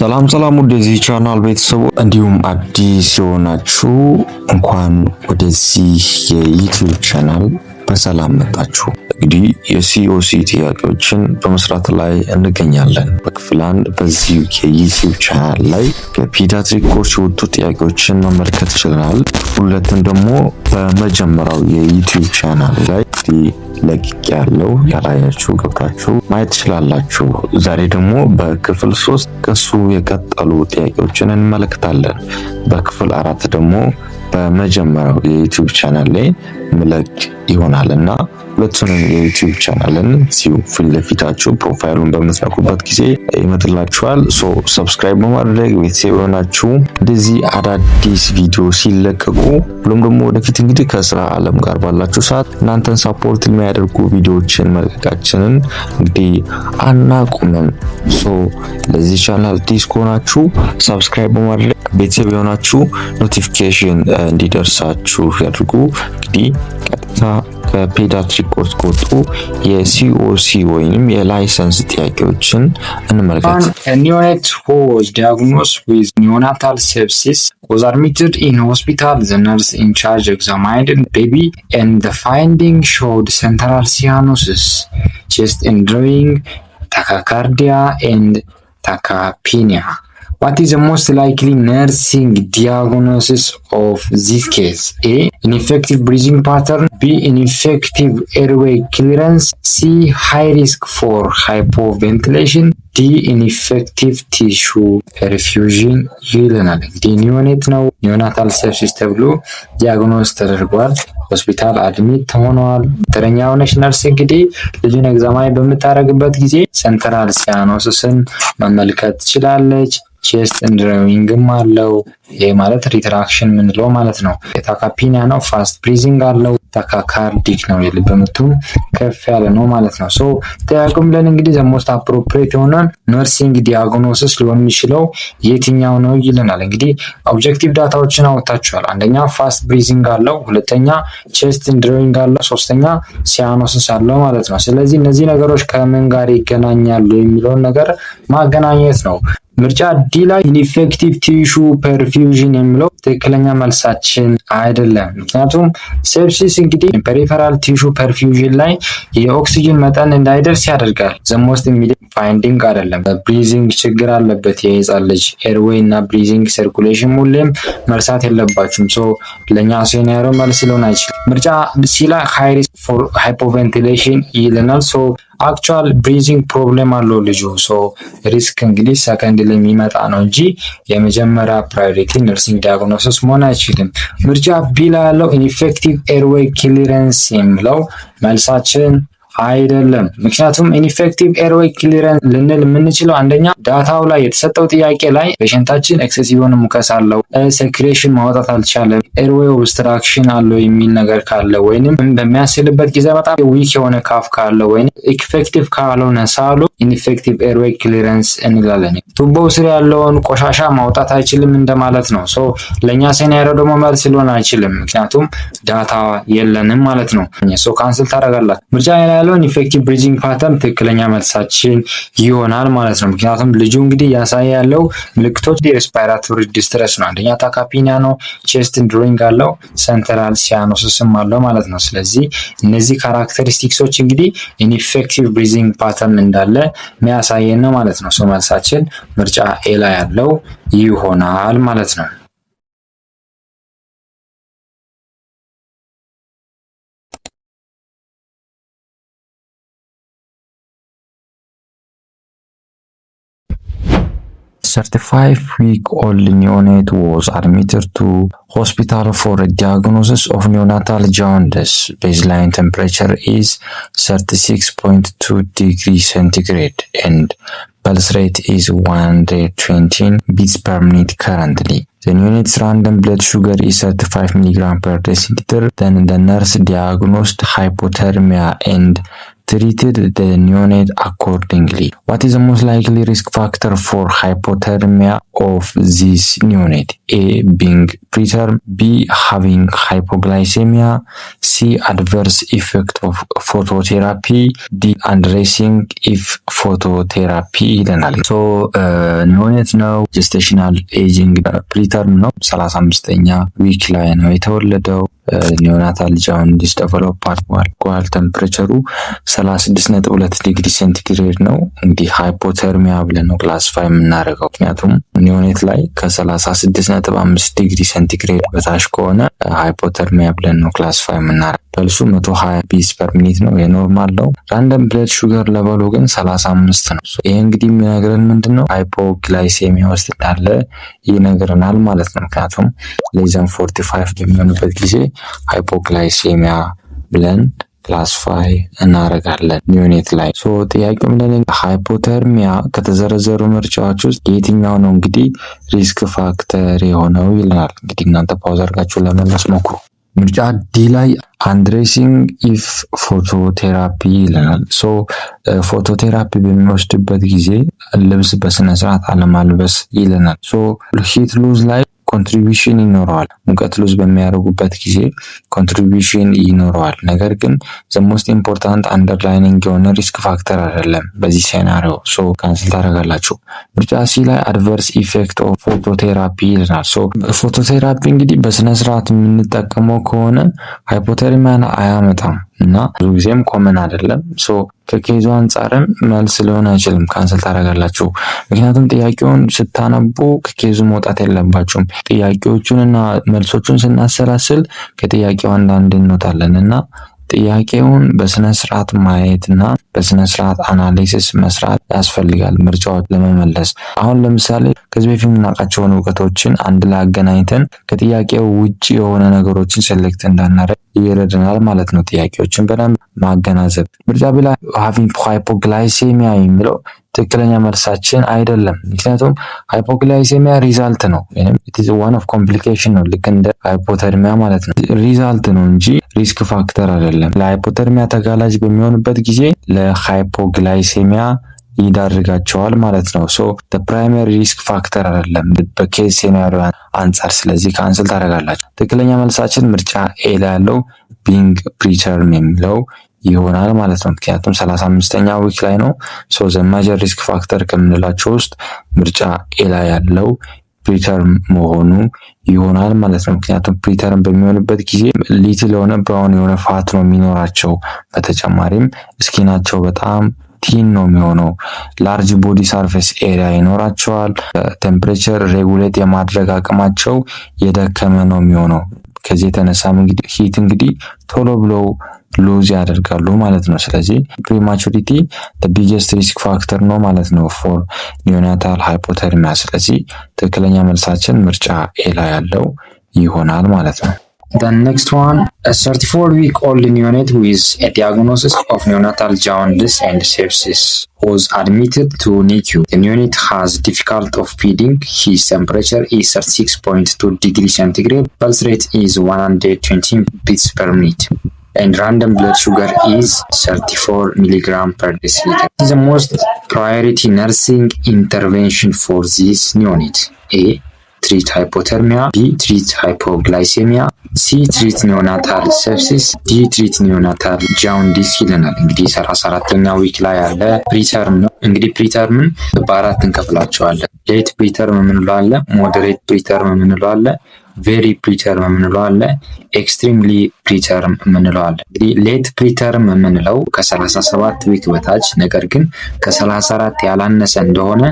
ሰላም ሰላም፣ ወደዚህ ቻናል ቤተሰቦች እንዲሁም አዲስ የሆናችሁ እንኳን ወደዚህ የ YouTube ቻናል በሰላም መጣችሁ። እንግዲህ የ COC ጥያቄዎችን በመስራት ላይ እንገኛለን። በክፍል አንድ በዚሁ የ YouTube ቻናል ላይ ከ pediatric course የወጡ ጥያቄዎችን መመልከት ችለናል። ሁለትን ደግሞ በመጀመሪያው የ YouTube ቻናል ላይ ለቅቅ ያለው ያላያችሁ ገብታችሁ ማየት ትችላላችሁ። ዛሬ ደግሞ በክፍል ሶስት ከሱ የቀጠሉ ጥያቄዎችን እንመለከታለን። በክፍል አራት ደግሞ በመጀመሪያው የ YouTube ቻናል ላይ ምለቅ ይሆናል እና ሁለቱንም የ YouTube ቻናልን እዚሁ ፊት ለፊታችሁ profile ኡን በምትነኩበት ጊዜ ይመጥላችኋል። So subscribe በማድረግ ቤተሰብ የሆናችሁ እንደዚህ አዳዲስ ቪዲዮ ሲለቀቁ ብሎም ደግሞ ወደፊት እንግዲህ ከስራ ዓለም ጋር ባላችሁ ሰዓት እናንተን support የሚያደርጉ ቪዲዮዎችን መልቀቃችንን እንግዲህ አናቁምም። So ለዚህ ቻናል አዲስ ከሆናችሁ subscribe በማድረግ ቤተሰብ የሆናችሁ notification እንዲደርሳችሁ ያድርጉ። እንግዲህ ቀጥታ ከ pediatric course ከወጡ የ COC ወይንም የ license ጥያቄዎችን እንመልከት። Neonate who was diagnosed with neonatal sepsis was admitted in hospital. The nurse in charge examined the baby and the finding showed central cyanosis, chest indrawing, tachycardia and tachypnea. What is the most likely nursing diagnosis of this case? A. Ineffective breathing pattern. B. Ineffective airway clearance. C. High risk for hypoventilation. D. Ineffective tissue perfusion ይለናል። እንግዲህ neonate ነው፣ neonatal sepsis ተብሎ diagnose ተደርጓል። ሆስፒታል admit ሆነዋል። ተረኛ የሆነች ነርስ እንግዲህ ልጁን examine በምታደርግበት ጊዜ central cyanosis ን መመልከት ትችላለች። Chest indrawing ም አለው። ይሄ ማለት retraction የምንለው ማለት ነው። Tachypnea ነው። Fast breathing አለው። Tachycardic ነው። የልብ ምቱም ከፍ ያለ ነው ማለት ነው። So ጥያቄው ብለን እንግዲህ the most appropriate የሆነ nursing diagnosis ሊሆን የሚችለው የትኛው ነው ይለናል። እንግዲህ objective data ዎችን አወጥታችኋል። አንደኛ fast breathing አለው፣ ሁለተኛ chest indrawing አለው፣ ሶስተኛ cyanosis አለው ማለት ነው። ስለዚህ እነዚህ ነገሮች ከምን ጋር ይገናኛሉ የሚለውን ነገር ማገናኘት ነው። ምርጫ D ላይ ineffective tissue perfusion የሚለው ትክክለኛ መልሳችን አይደለም። ምክንያቱም sepsis እንግዲህ peripheral tissue perfusion ላይ የኦክሲጅን መጠን እንዳይደርስ ያደርጋል። The most immediate finding አይደለም። Breathing ችግር አለበት የህፃን ልጅ airway እና breathing circulation ሁሌም መርሳት የለባችሁም። So ለእኛ scenario መልስ ሊሆን አይችልም። ምርጫ C ላይ high risk for hypoventilation ይለናል። So actual breathing problem አለው ልጁ። So risk እንግዲህ ሰከንድ ላይ የሚመጣ ነው እንጂ የመጀመሪያ priority nursing diagnosis መሆን አይችልም። ምርጫ B ላይ ያለው ineffective airway clearance የሚለው መልሳችን አይደለም። ምክንያቱም ineffective airway clearance ልንል የምንችለው አንደኛ data ው ላይ የተሰጠው ጥያቄ ላይ patient ኣችን excessive የሆነ mucus አለው፣ secretion ማውጣት አልቻለም፣ airway obstruction አለው የሚል ነገር ካለ ወይንም በሚያስልበት ጊዜ በጣም weak የሆነ cough ካለ ወይንም effective ካልሆነ ሳሉ ineffective airway clearance እንላለን። ቱቦው ስር ያለውን ቆሻሻ ማውጣት አይችልም እንደማለት ነው። So ለእኛ scenario ደግሞ መልስ ሊሆን አይችልም፣ ምክንያቱም data የለንም ማለት ነው። So cancel ታደርጋላችሁ። ምርጫ ላይ ያለውን ineffective breathing pattern ትክክለኛ መልሳችን ይሆናል ማለት ነው። ምክንያቱም ልጁ እንግዲህ እያሳየ ያለው ምልክቶች የ respiratory distress ነው። አንደኛ tachypnea ነው፣ chest indrawing አለው፣ central cyanosis ም አለው ማለት ነው። ስለዚህ እነዚህ characteristics ኦች እንግዲህ ineffective breathing pattern እንዳለ የሚያሳየን ነው ማለት ነው። So መልሳችን ምርጫ A ላይ ያለው ይሆናል ማለት ነው። 35-week-old neonate was admitted to hospital for a diagnosis of neonatal jaundice. Baseline temperature is 36.2 degrees centigrade and pulse rate is 120 beats per minute currently. The neonate's random blood sugar is 35 mg per deciliter. Then the nurse diagnosed hypothermia and treated the neonate accordingly. What is the most likely risk factor for hypothermia of this neonate? A, being preterm, B, having hypoglycemia, C, adverse effect of phototherapy, D, undressing if phototherapy ይለናል። So neonate ነው። Gestational aging preterm ነው። 35ኛ week ላይ ነው የተወለደው። Neonatal jaundice develop አድርጓል። Temperature ሩ 36.2 ዲግሪ ሴንቲግሬድ ነው። እንግዲህ hypothermia ብለን ነው classify የምናደርገው። ምክንያቱም neonate ላይ ከ36.5 ዲግሪ ሴንቲግሬድ በታች ከሆነ hypothermia ብለን ነው classify የምናደርገው። Pulse ኡ 120 beats per minute ነው፣ የ normal ነው። Random blood sugar level ኡ ግን 35 ነው። ይሄ እንግዲህ የሚነግረን ምንድን ነው? Hypoglycemia ውስጥ እንዳለ ይነግረናል ማለት ነው። ምክንያቱም less than 45 በሚሆንበት ጊዜ hypoglycemia ብለን classify እናደርጋለን neonate ላይ። So ጥያቄው ምንድን hypothermia ከተዘረዘሩ ምርጫዎች ውስጥ የትኛው ነው እንግዲህ risk factor የሆነው ይለናል። እንግዲህ እናንተ pause አድርጋችሁ ለመመለስ ሞክሩ። ምርጫ D ላይ undressing if phototherapy ይለናል። So phototherapy በሚወስድበት ጊዜ ልብስ በስነ ስርዓት አለማልበስ ይለናል። So heat loss ላይ contribution ይኖረዋል። ሙቀት lose በሚያደርጉበት ጊዜ contribution ይኖረዋል። ነገር ግን the most important underlining የሆነ risk factor አይደለም በዚህ scenario። So cancel ታደርጋላችሁ። ምርጫ C ላይ adverse effect of phototherapy ይለናል። So phototherapy እንግዲህ በስነ ስርዓት የምንጠቀመው ከሆነ hypothermia ን አያመጣም እና ብዙ ጊዜም common አይደለም። So ከ case ኡ አንጻርም መልስ ሊሆን አይችልም። Cancel ታደርጋላችሁ። ምክንያቱም ጥያቄውን ስታነቡ ከ case ኡ መውጣት የለባችሁም። ጥያቄዎቹን እና መልሶቹን ስናሰላስል ከጥያቄው አንዳንድ እንወጣለን እና ጥያቄውን በስነ ስርዓት ማየት እና በስነ ስርዓት analysis መስራት ያስፈልጋል ምርጫዎች ለመመለስ። አሁን ለምሳሌ ከዚህ በፊት የምናውቃቸውን እውቀቶችን አንድ ላይ አገናኝተን ከጥያቄው ውጭ የሆነ ነገሮችን select እንዳናደርግ ይረዳናል ማለት ነው። ጥያቄዎችን በደንብ ማገናዘብ። ምርጫ B ላይ having hypoglycemia የሚለው ትክክለኛ መልሳችን አይደለም። ምክንያቱም hypoglycemia result ነው፣ ወይም one of complication ነው፣ ልክ እንደ hypothermia ማለት ነው። Result ነው እንጂ risk factor አይደለም። ለ hypothermia ተጋላጭ በሚሆንበት ጊዜ ለ hypoglycemia ይዳርጋቸዋል ማለት ነው። So primary risk factor አይደለም በ case scenario አንጻር። ስለዚህ cancel ታደርጋላችሁ። ትክክለኛ መልሳችን ምርጫ A ላይ ያለው being preterm የሚለው ይሆናል ማለት ነው። ምክንያቱም 35ኛ week ላይ ነው። So the major risk factor ከምንላቸው ውስጥ ምርጫ A ላይ ያለው preterm መሆኑ ይሆናል ማለት ነው። ምክንያቱም preterm በሚሆንበት ጊዜ little የሆነ brown የሆነ fat ነው የሚኖራቸው። በተጨማሪም skin ኣቸው በጣም thin ነው የሚሆነው። Large body surface area ይኖራቸዋል። Temperature regulate የማድረግ አቅማቸው የደከመ ነው የሚሆነው። ከዚህ የተነሳም እንግዲህ heat እንግዲህ ቶሎ ብለው lose ያደርጋሉ ማለት ነው። ስለዚህ prematurity biggest risk factor ነው ማለት ነው for neonatal hypothermia። ስለዚህ ትክክለኛ መልሳችን ምርጫ A ላይ ያለው ይሆናል ማለት ነው። The next one, a 34-week-old neonate with a diagnosis of neonatal jaundice and sepsis was admitted to NICU. The neonate has difficult of feeding. His temperature is 36.2 degrees centigrade. Pulse rate is 120 beats per minute and random blood sugar is 34 milligram per deciliter. What is the most priority nursing intervention for this neonate? A. Treat hypothermia. B. Treat hypoglycemia. C, treat neonatal sepsis. D, treat neonatal jaundice ይለናል። እንግዲህ 34ኛ week ላይ ያለ preterm ነው። እንግዲህ preterm ን በአራት እንከፍላቸዋለን። Late preterm የምንለው አለ፣ moderate preterm የምንለው አለ፣ very preterm የምንለው አለ፣ extremely preterm የምንለው አለ። እንግዲህ late preterm የምንለው ከ37 week በታች ነገር ግን ከ34 ያላነሰ እንደሆነ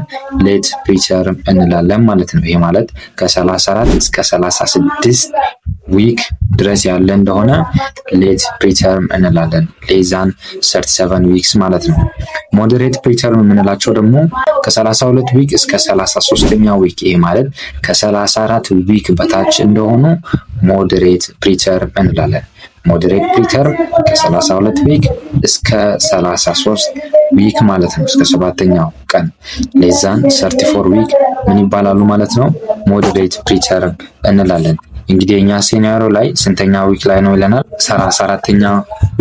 late preterm እንላለን ማለት ነው። ይሄ ማለት ከ34 እስከ 36 week ድረስ ያለ እንደሆነ late preterm እንላለን። Less than 37 weeks ማለት ነው። Moderate preterm የምንላቸው ደግሞ ከ32 week እስከ 33ኛ week፣ ይሄ ማለት ከ34 week በታች እንደሆኑ moderate preterm እንላለን። Moderate preterm ከ32 week እስከ 33 week ማለት ነው። እስከ ሰባተኛው ቀን less than 34 week ምን ይባላሉ ማለት ነው? Moderate preterm እንላለን። እንግዲህ የኛ scenario ላይ ስንተኛ week ላይ ነው ይለናል? 34ኛ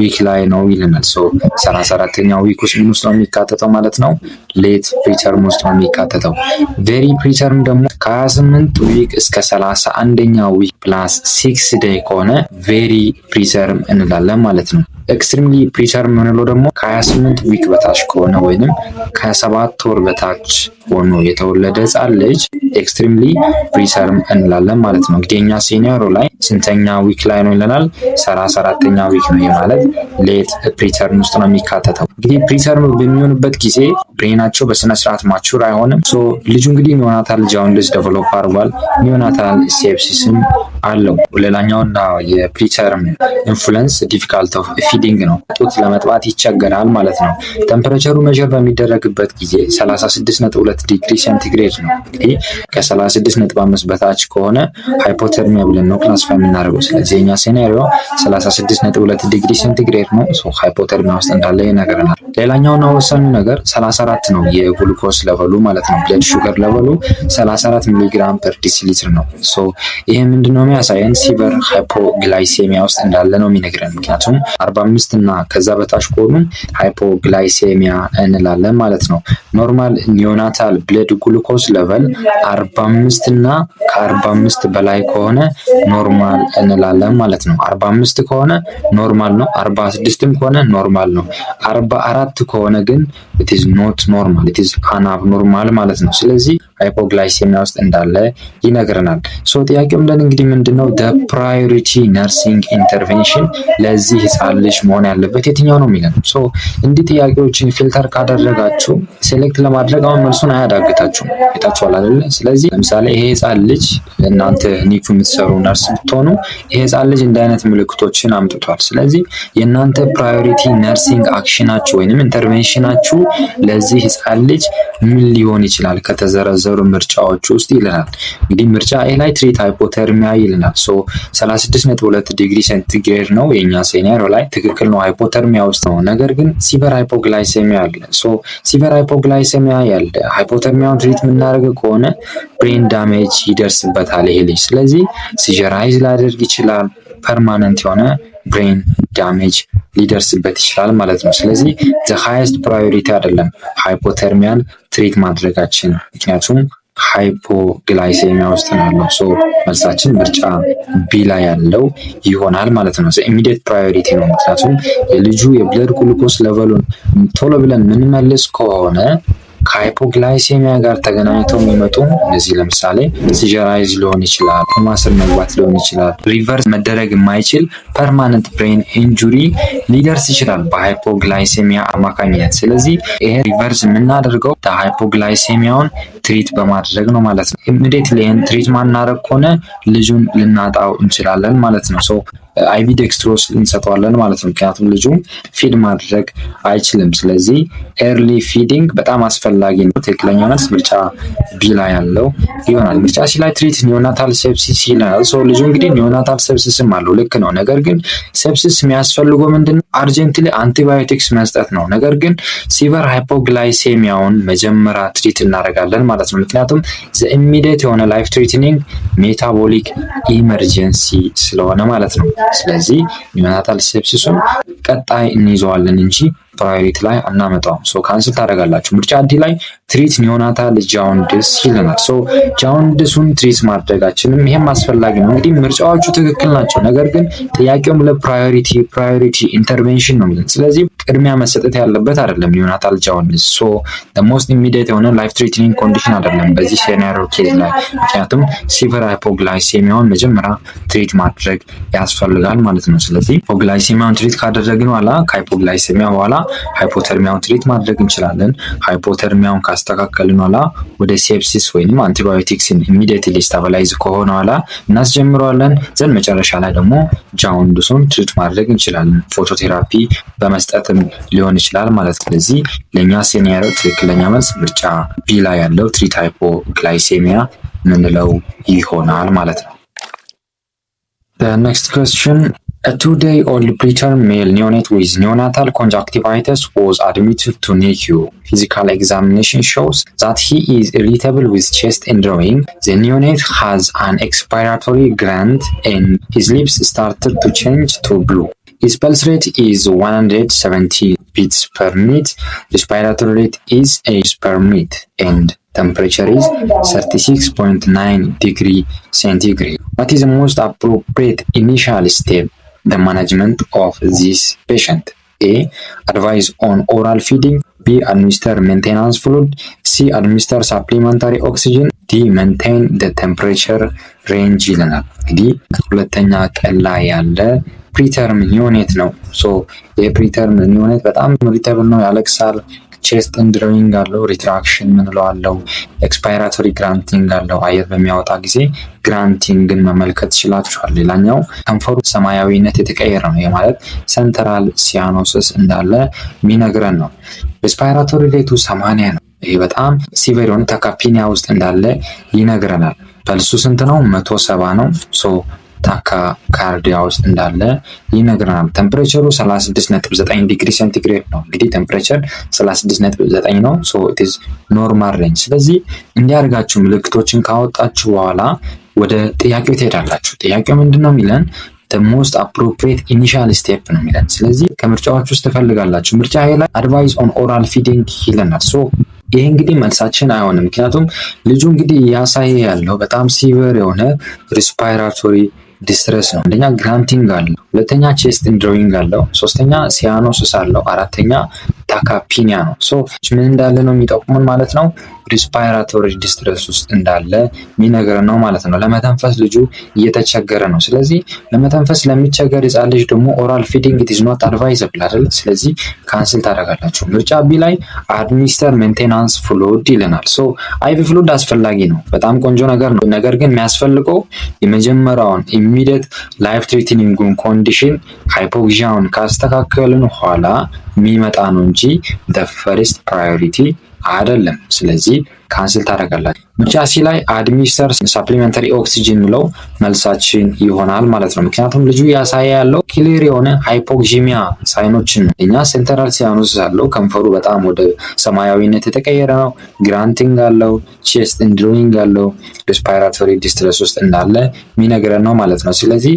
week ላይ ነው ይለናል። So 34ኛ week ውስጥ ምን ውስጥ ነው የሚካተተው ማለት ነው? Late preterm ውስጥ ነው የሚካተተው። Very preterm ደግሞ ከ28 week እስከ 31ኛ week plus 6 day ከሆነ very preterm እንላለን ማለት ነው። Extremely preterm የምንለው ደግሞ ከ28 week በታች ከሆነ ወይንም ከ7 ወር በታች ሆኖ የተወለደ ህፃን ልጅ extremely preterm እንላለን ማለት ነው። እንግዲህ የኛ scenario ላይ ስንተኛ week ላይ ነው ይለናል? 34ኛ week ነው። ይህ ማለት late preterm ውስጥ ነው የሚካተተው። እንግዲህ preterm በሚሆንበት ጊዜ brain ኣቸው በስነ ስርዓት mature አይሆንም። So ልጁ እንግዲህ neonatal jaundice develop አድርጓል። Neonatal sepsis ም አለው። ሌላኛውና የ preterm influence difficult of feeding ነው። ጡት ለመጥባት ይቸገራል ማለት ነው። Temperature ሩ measure በሚደረግበት ጊዜ 36.2 ዲግሪ ሴንቲግሬድ ነው። እንግዲህ ከ36.5 በታች ከሆነ hypothermia ብለን ነው classify የምናደርገው። ስለዚህ የኛ scenario 36.2 ዲግሪ ሴንቲግሬድ ነው። Hypothermia ውስጥ እንዳለ ይነግረናል። ሌላኛውና ወሳኙ ነገር 34 ነው የ glucose level ኡ ማለት ነው። Blood sugar level ኡ 34 milligram per deciliter ነው። So ይሄ ምንድነው የሚያሳየን? Severe hypoglycemia ውስጥ እንዳለ ነው የሚነግረን። ምክንያቱም 45 እና ከዛ በታች ከሆኑ hypoglycemia እንላለን ማለት ነው። Normal neonatal blood glucose level 45 እና ከ45 በላይ ከሆነ normal እንላለን ማለት ነው። 45 ከሆነ normal ነው። 46ም ከሆነ normal ነው። 44 ከሆነ ግን it is not normal፣ it is an abnormal ማለት ነው። ስለዚህ hypoglycemia ውስጥ እንዳለ ይነግረናል። So ጥያቄው ምለን እንግዲህ ምንድነው the priority nursing intervention ለዚህ ህፃን ልጅ መሆን ያለበት የትኛው ነው የሚለን። So እንዲህ ጥያቄዎችን filter ካደረጋችሁ select ለማድረግ አሁን መልሱን አያዳግታችሁም። አይታችኋል አይደለ? ስለዚህ ለምሳሌ ይሄ ህፃን ልጅ፣ እናንተ NICU የምትሰሩ ነርስ ብትሆኑ፣ ይሄ ህፃን ልጅ እንዲህ አይነት ምልክቶችን አምጥቷል። ስለዚህ የእናንተ priority nursing action ኣችሁ ወይንም intervention ኣችሁ ለዚህ ህፃን ልጅ ምን ሊሆን ይችላል ከተዘረዘሩ ምርጫዎች ውስጥ ይለናል። እንግዲህ ምርጫ A ላይ treat hypothermia ይለናል። So 36.2 ዲግሪ ሴንቲግሬድ ነው የኛ scenario ላይ፣ ትክክል ነው፣ hypothermia ውስጥ ነው። ነገር ግን severe hypoglycemia አለ። So severe hypoglycemia ያለ hypothermia ውን treat የምናደርግ ከሆነ brain damage ይደርስበታል ይሄ ልጅ። ስለዚህ seizurize ሊያደርግ ይችላል። Permanent የሆነ brain damage ሊደርስበት ይችላል ማለት ነው። ስለዚህ the highest priority አይደለም hypothermia ን treat ማድረጋችን፣ ምክንያቱም hypoglycemia ውስጥ ነው ያለው። So መልሳችን ምርጫ B ላይ ያለው ይሆናል ማለት ነው። Immediate priority ነው። ምክንያቱም የልጁ የ blood glucose level ኡን ቶሎ ብለን ምንመልስ ከሆነ ከ hypoglycemia ጋር ተገናኝተው የሚመጡ እነዚህ ለምሳሌ seizurize ሊሆን ይችላል፣ ኮማ ስር መግባት ሊሆን ይችላል፣ reverse መደረግ የማይችል permanent brain injury ሊደርስ ይችላል በ hypoglycemia አማካኝነት። ስለዚህ ይሄ reverse የምናደርገው hypoglycemia ውን treat በማድረግ ነው ማለት ነው። Immediately ይሄን treat ማናደርግ ከሆነ ልጁን ልናጣው እንችላለን ማለት ነው። So IV dextrose እንሰጠዋለን ማለት ነው። ምክንያቱም ልጁ feed ማድረግ አይችልም። ስለዚህ early feeding በጣም አስፈላጊ ነው። ትክክለኛ መልስ ምርጫ B ላይ ያለው ይሆናል። ምርጫ C ላይ treat neonatal sepsis ይለናል። So ልጁ እንግዲህ neonatal sepsis ም አለው፣ ልክ ነው። ነገር ግን sepsis የሚያስፈልገው ምንድን ነው? Urgently antibiotics መስጠት ነው። ነገር ግን severe hypoglycemia ውን መጀመሪያ treat እናደርጋለን ማለት ነው። ምክንያቱም immediate የሆነ life threatening metabolic emergency ስለሆነ ማለት ነው። ስለዚህ neonatal sepsis ኡን ቀጣይ እንይዘዋለን እንጂ priority ላይ አናመጣውም። So cancel ታደርጋላችሁ። ምርጫ D ላይ treat neonatal jaundice ይለናል። So jaundice ኡን treat ማድረጋችንም ይሄም አስፈላጊ ነው። እንግዲህ ምርጫዎቹ ትክክል ናቸው። ነገር ግን ጥያቄውም ለ priority intervention ነው የሚለን። ስለዚህ ቅድሚያ መሰጠት ያለበት አይደለም neonatal jaundice። So most immediate የሆነ life threatening condition አይደለም በዚህ scenario case ላይ፣ ምክንያቱም severe hypoglycemia ውን መጀመሪያ treat ማድረግ ያስፈልጋል ማለት ነው። ስለዚህ hypoglycemia ውን treat ካደረግን በኋላ፣ ከ hypoglycemia በኋላ hypothermia ውን treat ማድረግ እንችላለን። Hypothermia ውን ካስተካከልን በኋላ ወደ sepsis ወይም antibiotics ን immediately stabilize ከሆነ በኋላ እናስጀምረዋለን። Then መጨረሻ ላይ ደግሞ jaundice ኡን treat ማድረግ እንችላለን። Phototherapy በመስጠትም ሊሆን ይችላል ማለት ነው። ስለዚህ ለእኛ scenario ትክክለኛ መልስ ምርጫ B ላይ ያለው treat hypoglycemia ምንለው ይሆናል ማለት ነው። Next question. A 2-day-old preterm male neonate with neonatal conjunctivitis was admitted to NICU. Physical examination shows that he is irritable with chest indrawing. The neonate has an expiratory grunt and his lips started to change to blue. His pulse rate is 170 beats per minute. Respiratory rate is 8 per minute and temperature is 36.9 degree centigrade. What is the most appropriate initial step the management of this patient? A. Advise on oral feeding. B. Administer maintenance fluid. C. Administer supplementary oxygen. D. Maintain the temperature range ይለናል። እንግዲህ ሁለተኛ ቀን ላይ ያለ preterm neonate ነው። So የ preterm neonate በጣም irritable ነው፣ ያለቅሳል። Chest indrawing አለው፣ retraction ምንለው አለው፣ expiratory grunting አለው። አየር በሚያወጣ ጊዜ grunting ን መመልከት ችላችኋል። ሌላኛው ከንፈሩ ሰማያዊነት የተቀየረ ነው። ይህ ማለት central cyanosis እንዳለ የሚነግረን ነው። Respiratory rate ኡ 80 ነው። ይህ በጣም severe የሆነ tachypnea ውስጥ እንዳለ ይነግረናል። Pulse ኡ ስንት ነው? 170 ነው። So tachycardia ውስጥ እንዳለ ይነግረናል። Temperature ሩ 36.9 ዲግሪ ሴንቲግሬድ ነው። እንግዲህ temperature 36.9 ነው። So it is normal range። ስለዚህ እንዲያደርጋችሁ ምልክቶችን ካወጣችሁ በኋላ ወደ ጥያቄው ትሄዳላችሁ። ጥያቄው ምንድን ነው የሚለን? Most appropriate initial step ነው የሚለን። ስለዚህ ከምርጫዎች ውስጥ ትፈልጋላችሁ። ምርጫ A ላይ advise on oral feeding ይለናል። So ይህ እንግዲህ መልሳችን አይሆንም። ምክንያቱም ልጁ እንግዲህ እያሳየ ያለው በጣም severe የሆነ respiratory distress ነው። አንደኛ grunting አለው፣ ሁለተኛ chest indrawing አለው፣ ሶስተኛ cyanosis አለው፣ አራተኛ tachypnea ነው። So ምን እንዳለ ነው የሚጠቁሙን ማለት ነው? Respiratory distress ውስጥ እንዳለ የሚነግረን ነው ማለት ነው። ለመተንፈስ ልጁ እየተቸገረ ነው። ስለዚህ ለመተንፈስ ለሚቸገር ህፃን ልጅ ደግሞ oral feeding it is not advisable አይደል? ስለዚህ cancel ታደርጋላችሁ። ምርጫ B ላይ administer maintenance fluid ይለናል። So IV fluid አስፈላጊ ነው፣ በጣም ቆንጆ ነገር ነው። ነገር ግን የሚያስፈልገው የመጀመሪያውን immediate life threatening ኡን condition hypoxia ውን ካስተካከልን ኋላ የሚመጣ ነው እንጂ first priority አይደለም። ስለዚህ cancel ታደርጋላችሁ። ምርጫ C ላይ administer supplementary oxygen የሚለው መልሳችን ይሆናል ማለት ነው። ምክንያቱም ልጁ እያሳየ ያለው clear የሆነ hypoxemia sign ኦችን ነው። እኛ central cyanosis አለው፣ ከንፈሩ በጣም ወደ ሰማያዊነት የተቀየረ ነው። Grunting አለው፣ chest indrawing አለው፣ respiratory distress ውስጥ እንዳለ የሚነግረን ነው ማለት ነው። ስለዚህ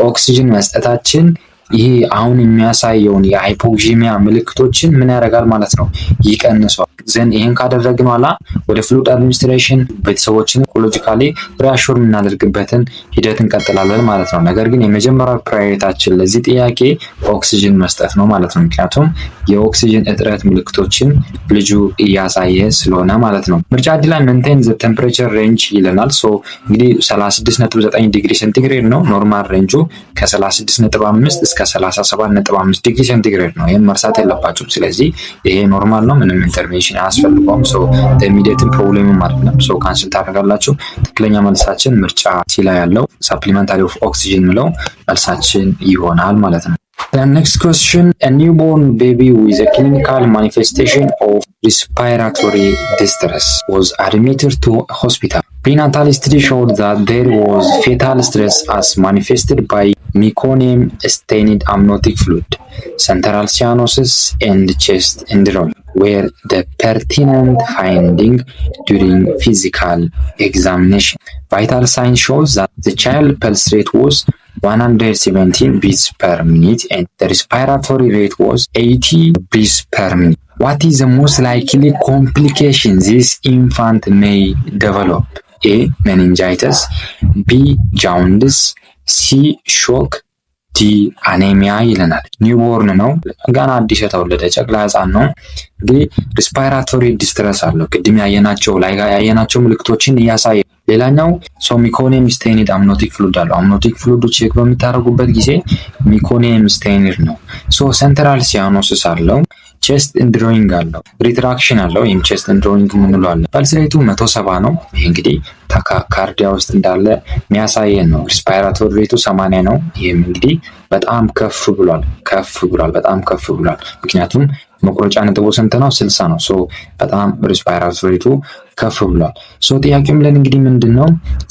ኦክሲጅን መስጠታችን ይሄ አሁን የሚያሳየውን የ hypoxemia ምልክቶችን ምን ያደርጋል ማለት ነው? ይቀንሰዋል። Then ይህን ካደረግን ኋላ ወደ fluid administration ቤተሰቦችን logically reassure የምናደርግበትን ሂደት እንቀጥላለን ማለት ነው። ነገር ግን የመጀመሪያው priority ያችን ለዚህ ጥያቄ ኦክሲጅን መስጠት ነው ማለት ነው። ምክንያቱም የኦክሲጅን እጥረት ምልክቶችን ልጁ እያሳየ ስለሆነ ማለት ነው። ምርጫ D ላይ maintain the temperature range ይለናል። So እንግዲህ 36.9 ዲግሪ ሴንቲግሬድ ነው። Normal range ኡ ከ36.5 እስከ 37.5 ዲግሪ ሴንቲግሬድ ነው። ይህም መርሳት የለባችሁም። ስለዚህ ይሄ normal ነው፣ ምንም intervention አያስፈልገውም። So immediate ን problem ም አይደለም። So cancel ታደርጋላችሁ። ትክክለኛ መልሳችን ምርጫ C ላይ ያለው supplementary of oxygen የሚለው መልሳችን ይሆናል ማለት ነው። The next question, a newborn baby with a clinical manifestation of respiratory distress was admitted to hospital. Prenatal history showed that there was fetal stress as manifested by meconium stained amniotic fluid, central cyanosis, and chest indrawing were the pertinent finding during physical examination. Vital signs shows that the child pulse rate was 117 beats per minute and the respiratory rate was 80 breaths per minute. What is the most likely complication this infant may develop? A. Meningitis, B. Jaundice, C. Shock, D. Anemia ይለናል። Newborn ነው፣ ገና አዲስ የተወለደ ጨቅላ ህፃን ነው። እንግዲህ respiratory distress አለው። ቅድም ያየናቸው ላይ ያየናቸው ምልክቶችን እያሳየ ሌላኛው so meconium stained amniotic fluid አለው። Amniotic fluid ኡ check በምታደርጉበት ጊዜ meconium stained ነው። So central cyanosis አለው። Chest indrawing አለው። Retraction አለው። ይህም chest indrawing የምንለው አለ። Pulse rate ኡ 170 ነው። ይህ እንግዲህ tachycardia ውስጥ እንዳለ የሚያሳየን ነው። Respiratory rate ኡ 80 ነው። ይህም እንግዲህ በጣም ከፍ ብሏል፣ ከፍ ብሏል፣ በጣም ከፍ ብሏል። ምክንያቱም መቁረጫ ነጥቡ ስንት ነው? 60 ነው። So በጣም respiratory rate ኡ ከፍ ብሏል። So ጥያቄው የሚለን እንግዲህ ምንድን ነው?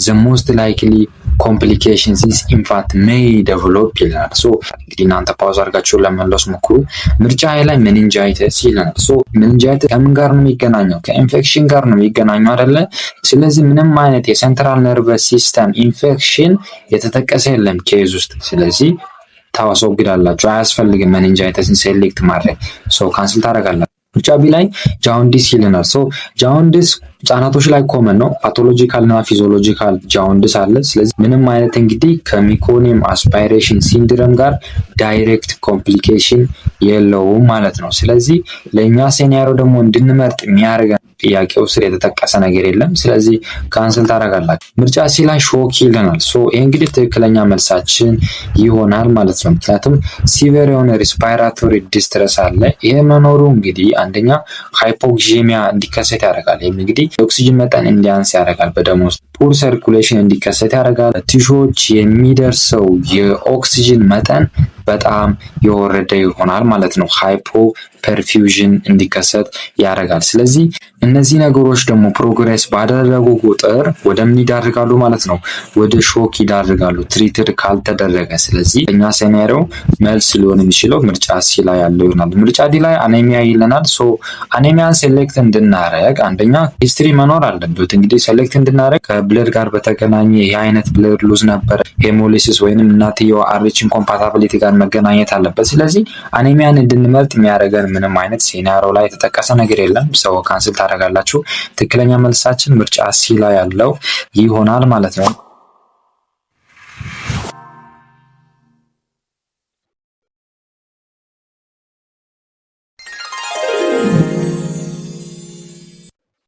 The most likely Complication this infant may develop ይለናል። So እንግዲህ እናንተ pause አድርጋችሁ ለመመለስ ሞክሩ። ምርጫ A ላይ meningitis ይለናል። So meningitis ከምን ጋር ነው የሚገናኘው? ከኢንፌክሽን ጋር ነው የሚገናኘው አይደለ? ስለዚህ ምንም አይነት የ central nervous system infection የተጠቀሰ የለም case ውስጥ። ስለዚህ ታስወግዳላችሁ። አያስፈልግም meningitis ን select ማድረግ። So cancel ታደርጋላችሁ። ምርጫ B ላይ jaundice ይለናል። So jaundice ህጻናቶች ላይ common ነው። Pathological እና physiological jaundice አለ። ስለዚህ ምንም አይነት እንግዲህ ከ meconium aspiration syndrome ጋር direct complication የለውም ማለት ነው። ስለዚህ ለእኛ scenario ደግሞ እንድንመርጥ የሚያደርገን ጥያቄው ስር የተጠቀሰ ነገር የለም። ስለዚህ cancel ታደርጋላችሁ። ምርጫ C ላይ shock ይለናል። So ይህ እንግዲህ ትክክለኛ መልሳችን ይሆናል ማለት ነው። ምክንያቱም severe የሆነ respiratory distress አለ። ይሄ መኖሩ እንግዲህ አንደኛ hypoxemia እንዲከሰት ያደርጋል። ይህም እንግዲህ የኦክሲጅን መጠን እንዲያንስ ያደርጋል። በደም ውስጥ poor circulation እንዲከሰት ያደርጋል። Tissue ዎች የሚደርሰው የኦክሲጅን መጠን በጣም የወረደ ይሆናል ማለት ነው። Hypoperfusion እንዲከሰት ያደርጋል። ስለዚህ እነዚህ ነገሮች ደግሞ progress ባደረጉ ቁጥር ወደ ምን ይዳርጋሉ ማለት ነው? ወደ shock ይዳርጋሉ treated ካልተደረገ። ስለዚህ እኛ scenario መልስ ሊሆን የሚችለው ምርጫ C ላይ ያለው ይሆናል። ምርጫ D ላይ anemia ይለናል። So anemia ን select እንድናረግ አንደኛ history መኖር አለበት። እንግዲህ select እንድናረግ ከ blood ጋር በተገናኘ ይህ አይነት blood loss ነበረ፣ hemolysis ወይንም እናትየዋ Rh incompatibility ጋር መገናኘት አለበት። ስለዚህ anemia ን እንድንመርጥ የሚያደርገን ምንም አይነት scenario ላይ የተጠቀሰ ነገር የለም። So cancel ታደርጋላችሁ። ትክክለኛ መልሳችን ምርጫ C ላይ ያለው ይሆናል ማለት ነው።